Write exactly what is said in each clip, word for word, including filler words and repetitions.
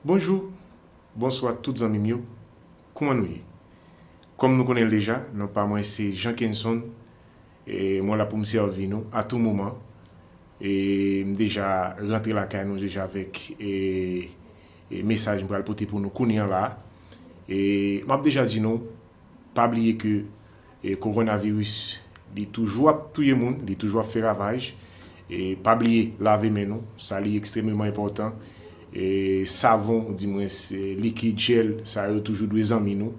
Bonjou, bonswa tout zanmi m yo. Kouman nou ye? Kòm nou konnen l deja, non pa mwen se Jean Kenson. E mwen la pou m sèvi nou a tou moman. E m deja rantre lakay nou deja avèk e, e mesaj m pral pote pou nou kounye a la. E m ap deja di nou, pa bliye ke e, kowonaviris, li toujou ap touye moun, li toujou ap fè ravaj. E pa bliye lave men nou, sa li ekstrèmeman enpòtan. E savon, ou di mwens, e, likid, jèl, sa yo toujou dwe zanmi nou.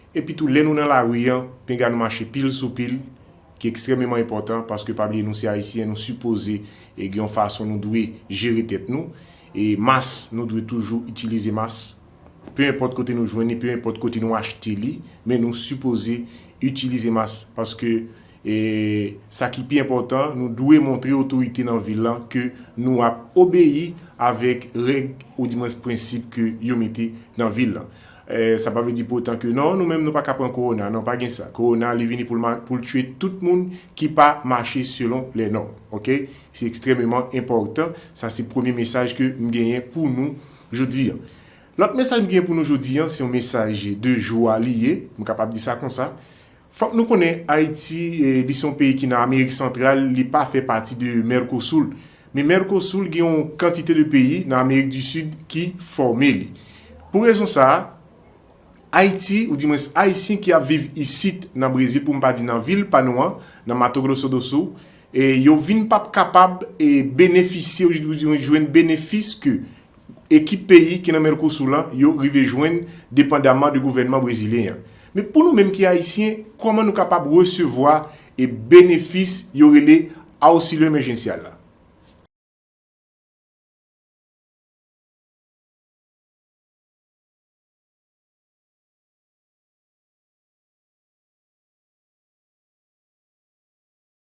Epi tou, lè nou nan lari an, pinga nou mache pil sou pil, ki ekstrèmeman enpòtan, paske pa bliye nou se Ayisyen, nou sipoze e gen yon fason nou dwe jere tèt nou. E mas, nou dwe toujou itilize mas. Pe enpòt kote nou jwenn li, pe enpòt kote nou achte li, men nou sipoze itilize mas. Paske e, sa ki pi enpòtan, nou dwe montre otorite nan vil lan ke nou ap obeyi avèk règ, ou di mwens prensip ke yo mete nan vil lan. E, sa pa vle di pou otan ke non, nou menm nou pa ka pran kowona. Non, pa gen sa. Kowona, li vini pou l ma- pou l tiye tout moun ki pa mache selon lè nòm. Oke? Se ekstrèmeman enpòtan. Sa se premye mesaj ke m genyen pou nou jodi a. Lòt mesaj m gen pou nou jodi a, se yon mesaj de jwa li ye, m kapab di sa konsa. Fòk nou konnen Ayiti, e, li se yon peyi ki nan Amerik Santral, li pa fè pati de Mercosur. Men Mercosur gen yon kantite de peyi nan Amerik di Sid ki fòme li. Pou rezon sa a, Ayiti, ou di mwens Ayisyen ki ap viv isit nan Brezil, pou m pa di nan vil pa nou an, nan Mato Grosso do Sul, e yo vin p ap kapab e benefisye, ou di mwens jwenn benefis ke ekip peyi ki nan Mercosur lan, yo rive jwenn depandaman de gouvènman brezilyen an. Men pou nou menm ki Ayisyen, kòman nou kapab resevwa e benefis yo rele auxílio emergencial la?